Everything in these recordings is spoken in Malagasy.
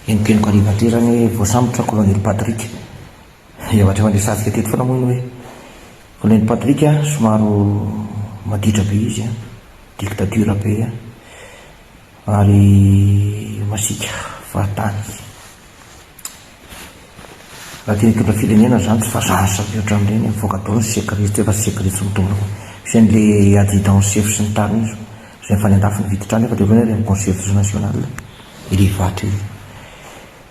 Henokenoka hariva aty zany hoe voasambotra Colonel Patrick. Zavatra efa niresahantsika teto foana moa iny hoe Colonel Patrick somary maditra be izy, dictature be ary masiaka fahatany. Raha te hitondra firenena zany tsy vazaha samy ohatran'ireny, mivoaka daholo ny secret, tsy efa secret tsy mitombina koa. Misy an'le adjudant chef sy ny tariny izy, izay efa any andafy nividy trano nefa dia voany ary amin'ny conseil national ery Ivato ery.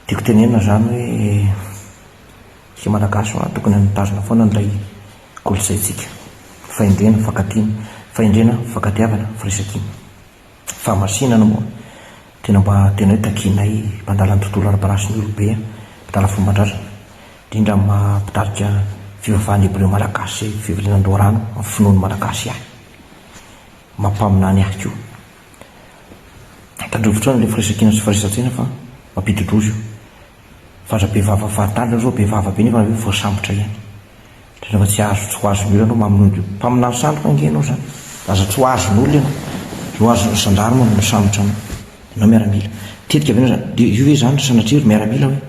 Tiako tenenina zany hoe isika Malagasy hoa tokony mitazona foana an'ilay kolontsaintsika, fahendrena, fankatiana, fahendrena, fankatiavana, firaisankina. Fahamasinana moa tena mba tena hoe takianay mpandala ny tontolo ara-panahy sy ny olobe, mpandala fomban-drazana, indrindra amin'ny maha mpitarika fivavahana hebreo malagasy fivorianan-doharano amin'ny finoan'ny malagasy ahy, maha mpaminany ahy koa. Tandrovy foana ilay firaisankina sy firaisan-tsaina fa mampidi-doza io. Fa aza be vava fahatany nareo, be vava be nefa nareo voasambotra ihany. Indrindra fa tsy azo, tsy ho azon'ny olona anao mamono mpaminany sandoka ange ianao zany. Aza tsy ho azon'olona ianao. Ho azon'ny gendarme no misambotra anao. Ianao miaramila. Tetika ve ianao zany? Dia io ve zany sanatria ry miaramila hoe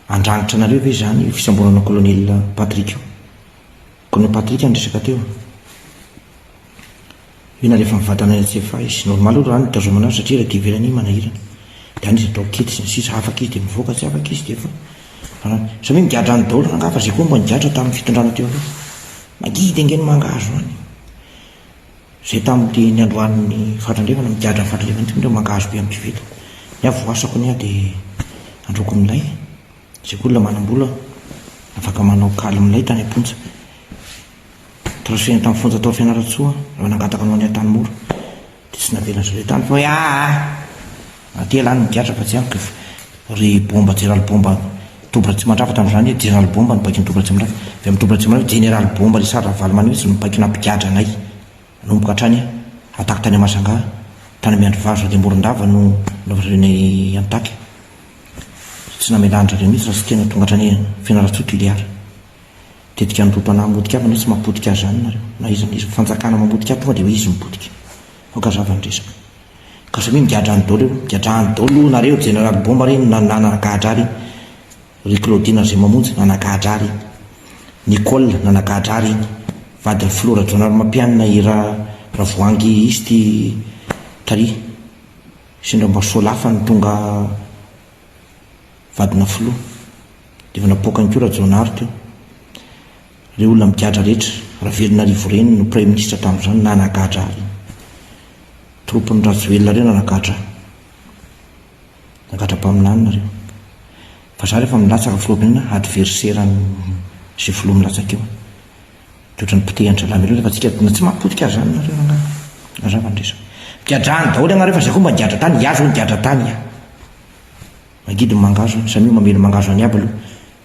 andrangitra anareo ve zany io fisamborana colonel Patrick io? Colonel Patrick no resaka teo. Io nalefa mivantana any Antsefahy izy. Normal aloha raha any nitazomana azy satria raha ety ivelany iny manahirana. Dia any izy atao kety sy ny sisa, afaka izy dia mivoaka, tsy afaka izy dia efa farany. Samia migadra any daholo rangaha fa zay koa mba nigadra tamin'ny fitondrana teo aloha. Mangidy ange ny mangahazo any. Zay tamin'ny ny androan'ny faritra andrefana migadra ny faritra andrefana ity ndreo mangahazo be amin'ny kiveta. Ny ahy voasako ny ahy dia androako milay. Zay koa olona manam-bola afaka manao kaly milay tany am-ponja. Transfert tamin'ny fonja tao Fianarantsoa raha nangataka anao any Antanimora dia tsy navelan'ny zareo tany fa hoe aa aty elah no migadra fa tsy amiko ry bomba jeneraly bomba Toby Ratsimandrava tamin'izany hoe jeneraly bomba no baikon'i Toby Ratsimandrava avy amin'ny Toby Ratsimandrava jeneraly bomba Richard Ravalomanana mihitsy no baiko nampigadra anay nanomboka hatrany attaque tany Mahajanga tany Miandrivazo dia Morondava no nanaovan'zareo ny attaque tsy namelan-dry zareo mihitsy raha tsy tena tonga hatrany Fianarantsoa Tuléar. Tetika handroto anah hamotika ahy fa nge tsy mahapotika ahy zany nareo na iza na iza fanjakana mamotika ahy tonga dia hoe izy mipotika aoka hazava ny resaka ka samia migadra any daholo eo migadra any daholo nareo jeneraly bomba reny na nanagadra ary ry Claudine Razemamonjy nanagadra ary Nicole nanagadra ary iny vadin'ny filoha Rajaonarimampianina i Ra Ravoahangy izy ty tary sendra mba solafa ny tonga vadina filoha. Dia efa napoakany koa Rajaonary teo. Ireo olona migadra rehetra, Ravelonarivo reny no praiminisitra tamin'izany, nanagadra ahy. Troupe-n'i Rajoelina ireo nanagadra ahy. Nagadra mpaminany nareo. Fa za rehefa milatsaka filoham-pirenena, adversaire an'izay filoha milatsaka eo. Dia ohatran'ny potehan-dralahy ireo nefa tsika tsy mahapotika azy izany nareo rangahy. Mazava ny resaka. Migadrany daholo ianareo fa zay koa mba nigadra tany, iah zao nigadra tany iah. Mangidy ny mangahazo, samia mamely mangahazo any aby aloha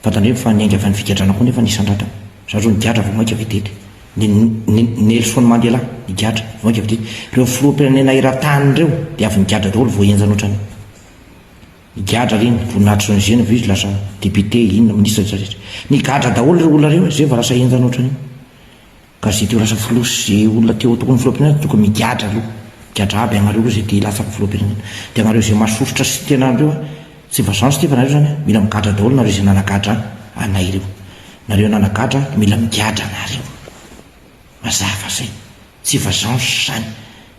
fa tandremo fa niainga avy any figadrana koa nefa ny isandratana. Za zao nigadra vao mainka vedety. Ny ny Nelson Mandela nigadra vao mainka vedety. Ireo filoham-pirenena eran-tany ireo dia avy nigadra daholo vao henjana ohatran'io. Nigadra ireny, voninahitry ny ONG avy eo izy lasa député, inona, ministre rehetra rehetra. Nigadra daholo ireo olona ireo e, zay vao lasa henjana ohatran'io. Ka ze te ho lasa filoha sy ze olona te ho tokony filoham-pirenena dia tokony migadra aloha, migadra aby ianareo aloha ze te hilatsaka ho filoham-pirenena. Dia anareo ze masosotra sy tena anareo a, tsy vazaha sy tefa nareo zany a, mila migadra daholo nareo ze nanagadra anay ireo. Nareo nanagadra mila migadra nareo. Mazava zay. Tsy vazaha zany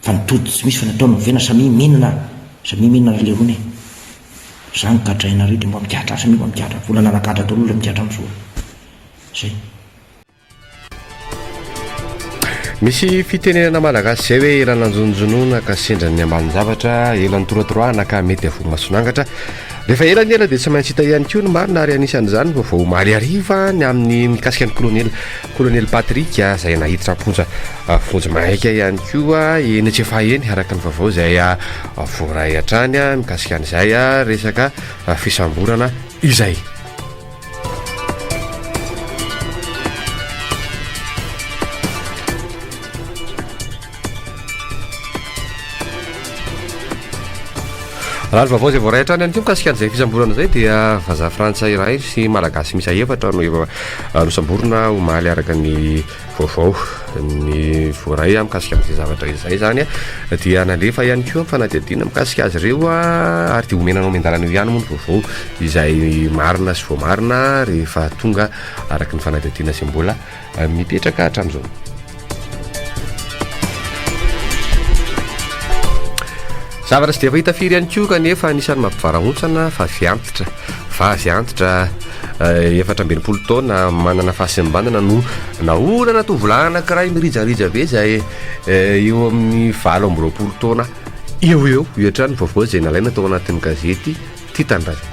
fa ny tody tsy misy fa ny atao no vena samia mihinana, samia mihinana ry lerony e. Za no gadrainareo dia mba migadra, samia mba migadra, vola nanagadra daholo olona migadra amzao. Zay. Misy fitenenana malagasy izay hoe ela nanjononjonona ka sendra ny ambanin-javatra, ela nitorotoroahana ka mety havoa masonangatra. Rehefa ela ny ela dia tsy maintsy hita ihany koa ny marina ary anisan'izany ny vaovao omaly hariva ny amin'ny mikasika ny kolonely kolonely Patrick izay naiditra am-ponja vonjy maika ihany koa eny Antsefahy eny araka ny vaovao izay voaray hatrany mikasika an'izay resaka fisamborana izay. Raha ny vaovao izay voaray hatrany ihany koa mikasika an'izay fisamborana izay dia vazaha frantsay iray sy malagasy miisa efatra no efa nosamborina omaly araka ny vaovao ny voaray mikasika an'izay zavatra izay izany dia nalefa ihany koa ny fanadihadiana mikasika azy ireo ary dia omena anao miandalana eo ihany moa ny vaovao izay marina sy voamarina rehefa tonga araka ny fanadihadiana izay mbola mipetraka hatramin'izao. Zavatra tsy dia fahita firy ihany koa kanefa anisan'ny mampivarahontsana fa vy antitra, vavy antitra 64 taona manana fahasembanana no naolana tovolahy anankiray mirijarija be izay eo amin'ny 28 taona eo eo. Io hatrany ny vaovao izay nalaina tao anatin'ny gazety Tia Tanindrazana.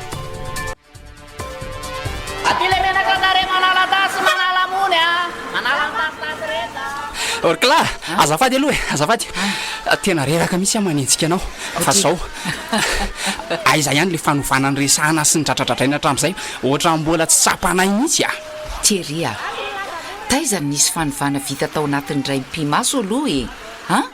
Aty le menaka tarehy manala tasy manala mony a! Manala ny tasitasy rehetra a! Orkla, azafady aloha e, azafady. Tena reraka mihitsy aho manenjika anao. Fa zao, aiza ihany le fanovana niresahana sy nidradradradraina hatramin'izay? Ohatran'ny mbola tsy tsapanay mihitsy a! Thierry a! Taiza no nisy fanovana vita tao anatin'ny indray mipi-maso aloha e? An?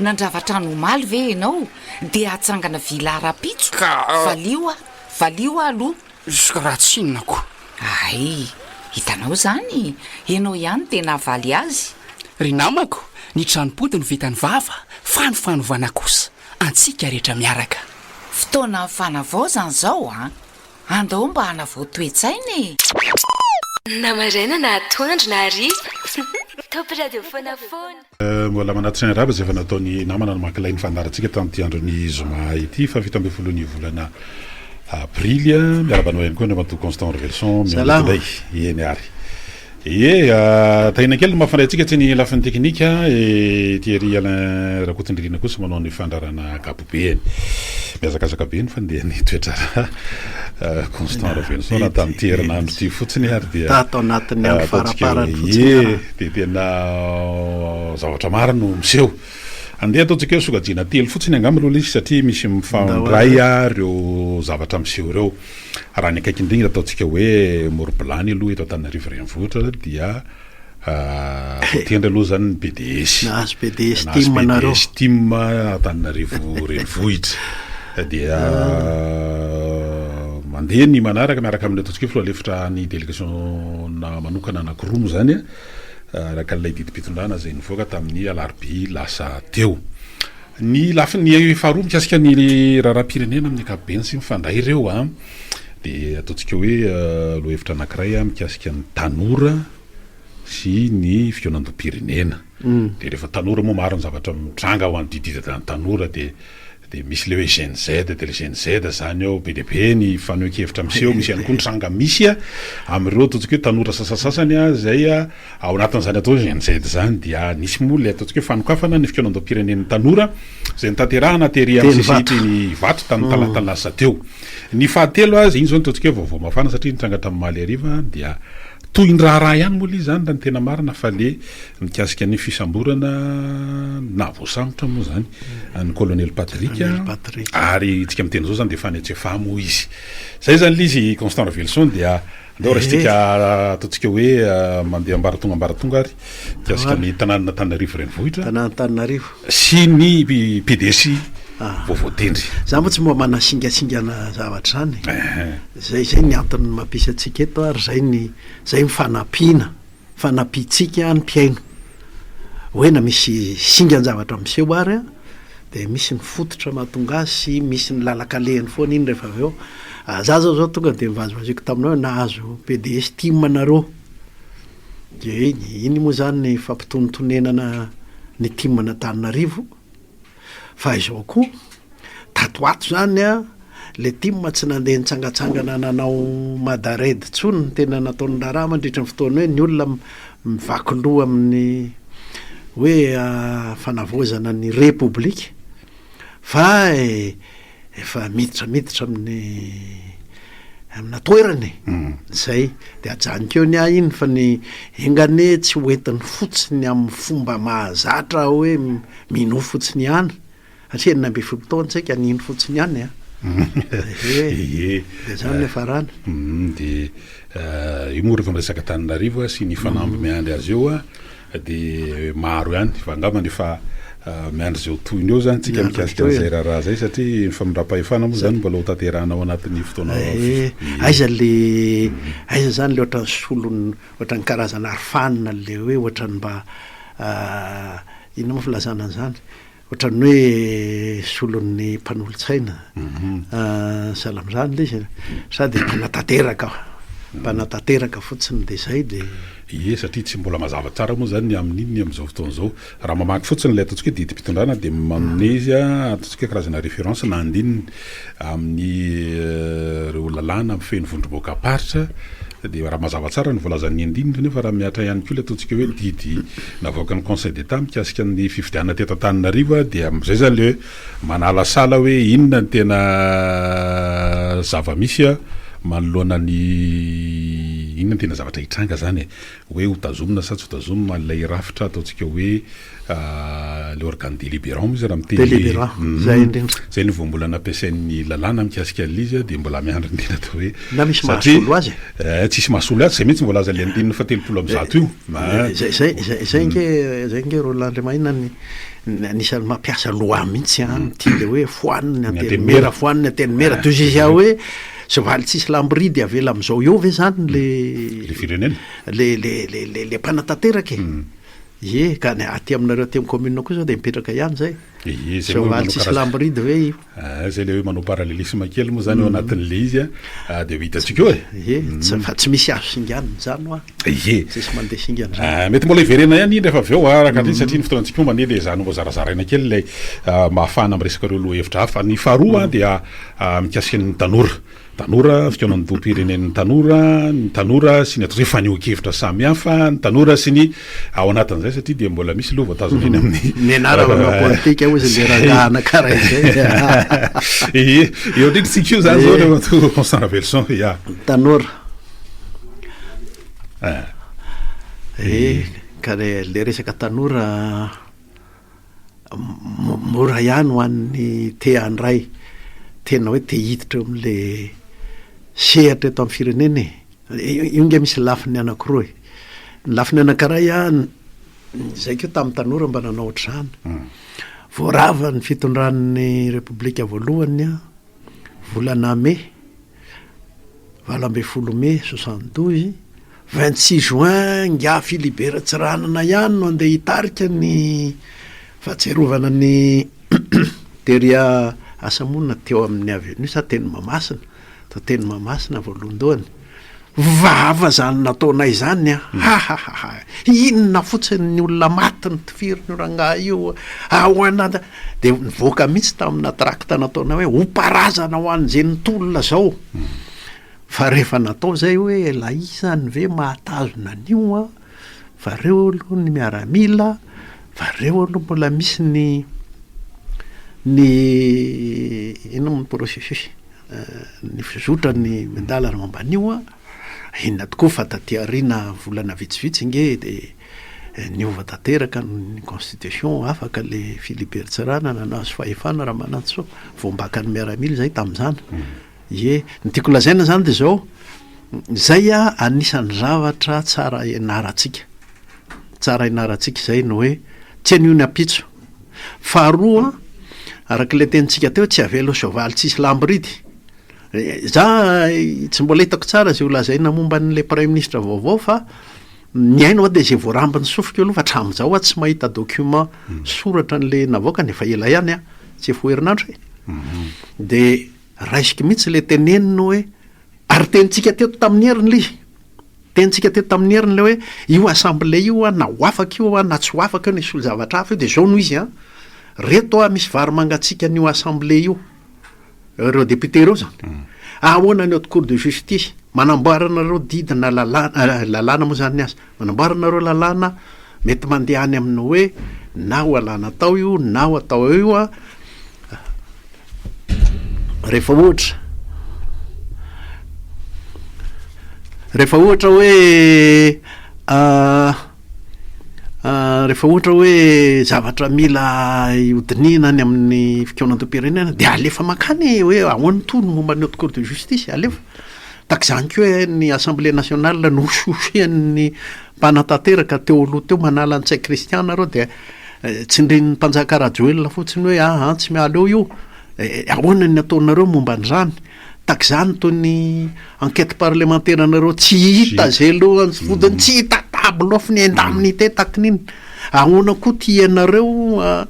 Nandrava trano omaly ve ianao dia hatsangana villa rahampitso? Ka. Valio aho. Valio aho aloha. Jusque raha tsy inona ko. Hay, hitanao izany, ianao ihany tena havaly azy. Ry namako, ny tranom-pody no vitan'ny vava, fa ny fanovana kosa, antsika rehetra miaraka. Fotoanan'ny fanavaozana izao an! Andao mba hanavao toe-tsaina e! Na maraina na atoandro na hariva Top radio foana foana. Mbola manatitra ny arahaba izay efa nataon'ny namana namaky lay ny fandaharantsika tamin'ity andron'ny zoma ity faha 17 ny volana aprily. Miarahaba anao ihany koa Andriamatoa Constant Ravelison Salama. Eny ary. Ie, tahina kely no mampifandray antsika tsy ny lafiny teknika e Thierry Alain Rakotondririna kosa manao ny fandrarana ankapobeany. Mihazakazaka be ny fandehan'ny toe-draharaha Constant Ravelison na tamin'ity herinandro ity fotsiny ary dia Tato anatin'ny andro ataontsika faraparany hoe fotsiny ie, ara. dia tena zavatra maro no miseho. Andeha ataontsika hoe sokajiana telo fotsiny angamba aloha ilay izy satria misy mifandray ireo zavatra miseho ireo. Raha ny akaiky indrindra ataontsika hoe Morobilany aloha eto Antananarivo Renivohitra dia voatendry aloha izany ny PDS. Nahazo PDS Nahazo team nareo. PDS team Antananarivo Renivohitra. Dia mandeha ny manaraka miaraka amin'ny ataontsika hoe filoha lefitra ny delegasiona manokana anankiroa moa izany araka an'ilay didim-pitondrana izay nivoaka tamin'ny alarobia lasa teo. Ny lafiny faharoa mikasika ny raharaham-pirenena amin'ny ankapobeny sy mifandray ireo dia ataontsika hoe lohahevitra anankiray mikasika ny tanora sy ny fikaonandoham-pirenena. Dia rehefa tanora moa maro ny zavatra mitranga ho an'ny didididana tanora dia dia misy ilay hoe Gen Z, dia ilay Gen Z izany ao be dia be ny fanehoan-kevitra miseho, misy ihany koa ny tranga misy amin'ireo ataontsika hoe tanora sasasasany izay ao anatin'izany atao hoe Gen Z izany dia nisy moa ilay ataontsika hoe fanokafana ny fikaonandoham-pirenen'ny tanora izay notanterahana tery amin'ny CCI teny Ivato tamin'ny talata lasa teo. Ny fahatelo aza, iny izao no ataontsika hoe vaovao mafana satria nitranga tamin'ny omaly hariva dia Toy ny raharaha ihany moa ilay izy izany raha ny tena marina fa le mikasika ny fisamborana na voasambotra moa izany an'i Colonel Patrick ary tsika miteny izao izany dia efa any Antsefaha moa izy. Izay izany ilay izy Constant Raveloson dia andao raisintsika ataontsika hoe mandeha ambaratonga ambaratonga ary mikasika ny tanànan'Antananarivo renivohitra Tanàn'Antananarivo. sy ny PDS vao voatendry. Za moa tsy mba manasingasingana zavatra izany e. Zay zay ny antony mampisy antsika eto ary zay ny zay ny fanampiana, fanampiantsika ny mpihaino. Hoe na misy singan-javatra miseho ary an, dia misy ny fototra mahatonga azy sy misy ny lalan-kalehany foana iny rehefa avy eo. Za zao zao tonga dia nivazivaziako taminao hoe nahazo PDS tim nareo. Dia iny, iny moa izany ny fampitonontonenana ny tim an'Antananarivo, fa izao koa, tato ho ato izany an, ilay tim tsy nandeha nitsangantsangana nanao mada raid intsony no tena nataony raharaha mandritra ny fotoana hoe ny olona mivaky loha amin'ny hoe fanavaozana ny repoblika fa Efa miditra miditra amin'ny amina toerana e. Zay. De ajanoko eo ny ahy iny fa ny enga anie tsy ho entiny fotsiny amin'ny fomba mahazatra hoe minoa fotsiny ihany. Satria 16 taona tsika nino fotsiny ihany a. Ehe. De zany ny hiafarany. De io moa rehefa miresaka Antananarivo sy ny fanamby miandry azy eo a. Dia maro ihany fa angambany efa Miandry izay ho tohiny eo izany tsika mikasika an'izay raharaha izay satria ny famindram-pahefana moa izany mbola ho tanterahana ao anatin'ny fotoana Eh, aiza le, aiza izany le ohatran'ny solon'ny, ohatran'ny karazana arofanina le hoe ohatran'ny mba inona moa filazana an'izany? Ohatran'ny hoe solon'ny mpanolotsaina. Sahala amin'izany ilay izy e. Sa dia mpanatanteraka, mpanatanteraka fotsiny dia izay dia. Ie, satria tsy mbola mazava tsara moa izany ny amin'iny amin'izao fotoana izao. Raha mamaky fotsiny ilay ataontsika hoe didim-pitondrana dia manome izy ataontsika hoe karazana référence na andininy amin'ireo lalàna mifehy ny vondrom-bahoakam-paritra dia raha mazava tsara ny voalazan'ny andininy nefa raha mihatra ihany koa ilay ataontsika hoe didy navoakan'ny Conseil d'Etat mikasika ny fifidianana teto Antananarivo dia amin'izay izany ilay hoe manalasala hoe inona ny tena zava-misy manoloana ny inona ny tena zavatra hitranga izany e. Hoe ho tazomina sa tsy ho tazomina ilay rafitra ataontsika hoe le organe délibérant moa izy raha miteny Délibérant, izay indrindra. Izay no voambolana ampiasain'ny lalàna mikasika an'ilay izy dia mbola miandry ny tena atao hoe Na misy mahasolo azy e. Eh, tsisy mahasolo azy, izay mihitsy no voalazan'ilay andininy faha-130 io. Izay, izay, izay, izay ange, izay ange Roland Andriamahina ny ny anisan'ny mampiasa loi mihitsy an, ity le hoe foano ny antenimiera, foano ny antenimiera, toy izay hoe Soavaly tsisy lamboridy avela amizao eo ve zany le Le firenena? Le le le le le mpanatanteraka e! Ie, ka ny aty aminareo aty amin'ny commune koa zao dia mipetraka ihany zay. Ie, zay moa Soavaly manao tsisy karaza- lamboridy ve io? Ah, zay le hoe manao parallélisme kely moa zany ao anatin'le izy a, ah, dia ho hitantsika eo e. Ie, tsy fa tsy misy azo singanina zany hoa. Ie. Tsisy mandeha singana zany. Ah, mety mbola hiverena ihany iny rehefa avy eo ah, araka indrindra satria ny fotoanantsika moa mandeha dia ezahana mba zarazaraina kely ilay ah, mba hahafahana miresaka ireo lohahevitra hafa. Ny faharoa dia Mikasika ny tanora, tanora, fikaonandoham-pirenen'ny tanora, ny tanora sy ny atao hoe fanehoan-kevitra samihafa, ny tanora sy ny ao anatin'izay satria dia mbola misy aloha voatazona eny amin'ny Ny anarana manao politika hozy le rangahy anankiray izay. Ie, eo indrindra isika io izany izao Andriamatoa Constant Raveloson, ya. Tanora. Ie, ka le resaka tanora. Mora ihany ho an'ny te handray, tena hoe te hiditra eo amin'le sehatra eto amin'ny firenena e. Io nge misy lafiny anankiroa e. Ny lafiny anankiray an, izay koa tamin'ny tanora mba nanao ohatr'izany. Vao rava ny fitondran'ny Repoblika voalohany an, volana mey, 18 mai 72, 26 juin ingahy Philibert Tsiranana ihany no andeha hitarika ny fahatsiarovana ny tery asa monina teo amin'ny avenue sa teny Mahamasina, tao teny Mahamasina voalohandohany. Vava zany nataonay zany an! Hahahaha! Inona fotsiny ny olona maty notifiriny io rangahy io, ahoana, dia nivoaka mihitsy tamina tract nataonay hoe hoparazana ho an'izay nitolona zao. Fa rehefa natao izay hoe la izany ve mahatazona an'io an, fa reo aloha ny miaramila, fa reo aloha mbola misy ny ny inona moa ny processus, ny fizotra ny miandalana momba an'io an, inona tokoa fa taty aoriana volana vitsivitsy nge de niova tanteraka ny constitution, afaka le Philibert Tsiranana nahazo fahefana Ramanantsoa, voambakan'ny miaramila izay tamin'izany. Ie, ny tiako lazaina zany de zao, zay a anisan'ny zavatra tsara ianarantsika, tsara ianarantsika zay ny hoe tsy anio ny ampitso. Faharoa, araka ilay tenintsika teo, tsy avela ho soavaly tsisy lamboridy. Za tsy mbola hitako tsara zay ho lazaina momba an'ilay praiminisitra vaovao fa ny haino aho de zay voarambin'ny sofiko aloha fa hatramin'izao aho tsy mahita document soratra an'le navoakany, efa ela ihany an, tsy efa ho herinandro e. De Raisiko mihitsy ilay teneniny hoe, ary tenintsika teto tamin'ny heriny ilay izy, tenintsika teto tamin'ny heriny ilay hoe io assemblée io an, na ho afaka io an, na tsy ho afaka io, na hisolo zavatra hafa io, dia izao no izy an, reto an misy vary mangatsiaka an'io assemblée io, ireo députés ireo izany, ahoana ny haute cour de justice, manamboaranareo didy na lalàna, lalàna moa izany ny azy, manamboaranareo lalàna mety mandeha any amin'ny hoe na ho alana tao io na ho atao eo io an, Rehefa ohatra, rehefa ohatra hoe rehefa ohatra hoe zavatra mila hodinihina any amin'ny fikaonandoham-pirenena dia alefa mankany e, hoe ahoana itony momba ny haute cour de justice, alefa. Tahaka izany koa hoe ny assemblée nationale nohosihosian'ny mpanatanteraka teo aloha teo manala an'i Ntsay Christian nareo dia. Tsindrin'ny mpanjaka Rajoelina fotsiny hoe aa tsy miala eo io. Ahoana ny ataonareo momba an'izany? Tahaka izany toy ny enquête parlementaire anareo tsy hita ze lohany sy vodiny, tsy hita table off ny indemnité tahaky ny inona. Ahoana koa ty ianareo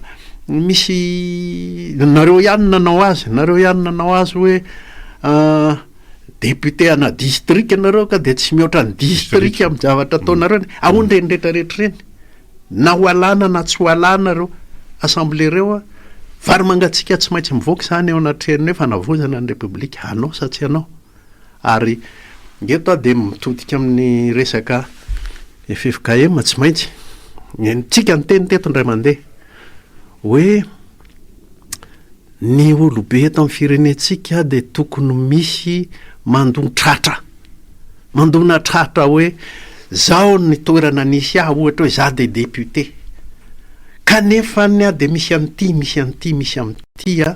misy nareo ihany nanao azy, nareo ihany nanao azy hoe député ana district nareo ka de tsy mihoatra ny district amin'ny zavatra ataonareo. Ahoana ireny rehetra rehetra ireny? Na ho alana na tsy ho alana ireo assemblée ireo a, vary mangatsiaka tsy maintsy mivoaka izany eo anatrehan'ny hoe fanavaozana ny Repoblika, hanao sa tsy hanao? Ary eto aho dia mitodika amin'ny resaka ffkm, tsy maintsy, nentsika niteny teto indray mandeha hoe Ny olobe eto amin'ny firenentsika dia tokony misy mandon-tratra, mandona tratra hoe zao ny toerana nisy ahy ohatra hoe za dia député, kanefany aho dia misy an'ity, misy an'ity, misy an'ity a,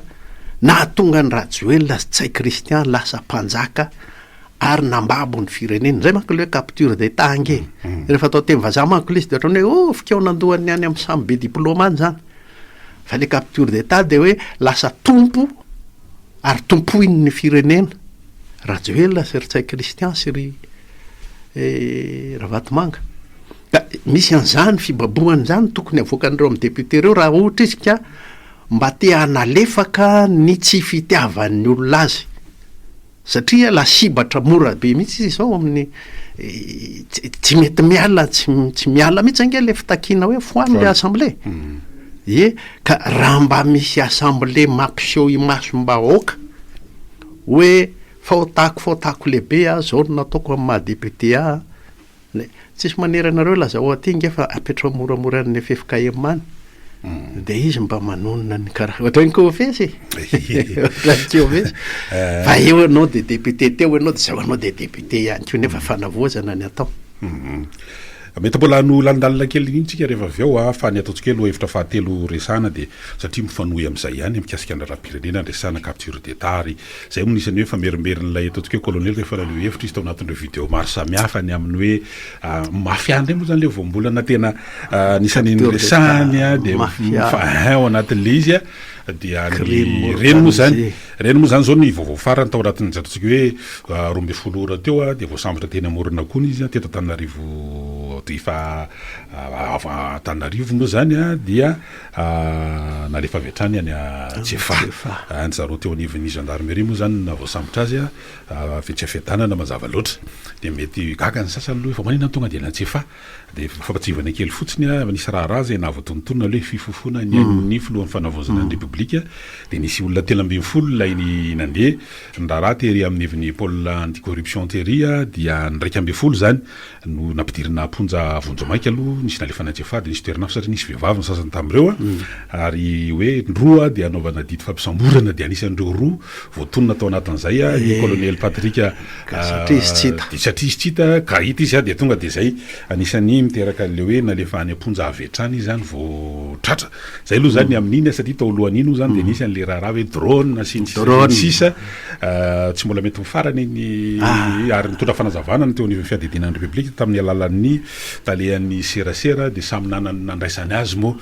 nahatonga an'i Rajoelina sy Ntsay Christian lasa mpanjaka ary nambabo ny firenena, zay manko le hoe capture d'Etat ange e, rehefa atao teny vazaha manko le izy dia ohatran'ny hoe oh fikaonandohan'ny any amin'ny samy be diplôme any zany. Fa le capture d'Etat dia hoe lasa tompo ary tompoiny ny firenena. Rajoelina sy ry Ntsay Christian sy ry Ravatomanga. Ka misy an'izany fibabohana izany tokony avoakan'ireo amin'ny député ireo raha ohatra izy ka mba te hanalefaka ny tsy fitiavan'ny olona azy. Satria lasibatra mora be mihitsy izy izao amin'ny tsy mety miala, tsy miala mihitsy ange le fitakiana hoe foano le assemblée. Ie, ka raha mba misy assemblée mampiseho imasom-bahoaka hoe fahotako fahotako lehibe aho, zao no nataoko amin'ny maha député ahy, Le tsisy manery anareo lazao aty nge fa apetraho moramora any ffkm any de izy mba manonona ny karaha ohatran'ny kofesy e ohatran'ny kofesy fa eo ianao de député teo ianao de zao ianao de député ihany koa nefa fanavaozana ny atao. Mety mbola hanohy lalindalina kely iny tsika rehefa avy eo a, fa ny ataontsika hoe lohahevitra fahatelo resahana dia satria mifanohy amin'izay ihany mikasika ny raharaham-pirenena ny resahana capture d'Etat ary Izay moa no isan'ny hoe famerimberin'ilay ataontsika hoe colonel rehefa naneho hevitra izy tao anatin'ireo video maro samihafa ny amin'ny hoe mafia indray moa izany ilay voambolana tena anisan'ny niresahany dia fa ao anatin'ilay izy dia ny ireny moa izany ireny moa izany izao ny vaovao farany tao anatin'ny ataontsika hoe 12 ora teo dia voasambotra teny Amoronakony izy teto Antananarivo efa Antananarivo moa izany dia Nalefa avy hatrany any Tsiafahy. Any zareo teo anivon'ny gendarmerie moa izany no nahavoasambotra azy avy etsy Fiadanana mazava loatra. Dia mety gaga ny sasany aloha hoe fa maninona no tonga dia any Tsiafahy? Dia fampatsiahivana kely fotsiny, nisy raharaha izay nahavoatonontonona aloha hoe fifofoana ny ain'ny filohan'ny fanavaozana ny Repoblika. Dia nisy olona 13 ilay nandeha ny raharaha tery amin'ny ivon'ny pôle anti-corruption tery dia ny 11 izany no nampidirina am-ponja vonjimaika aloha, nisy nalefa any Antsiafahy dia nisy toerana hafa satria nisy vehivavy ny sasany tamin'ireo ary hoe ny roa dia hanaovana didy fampisamborana dia anisan'ireo roa voatonona tao anatin'izay i Colonel Patrick satria izy tsy hita. Dia satria izy tsy hita ka hita izy dia tonga dia izay anisan'ny miteraka an'ilay hoe nalefa any am-ponja avy hatrany izy izany vao tratra. Zay aloha zany amin'iny satria tao alohan'iny moa zany dia nisy an'le raharaha hoe drone sy ny sisa sy ny sisa tsy mbola mety mifarana iny ary nitondra fanazavana ny teo anivon'ny fiadidiana ny Repoblika tamin'ny alalan'ny talehan'ny serasera dia samy nanana ny nandraisany azy moa.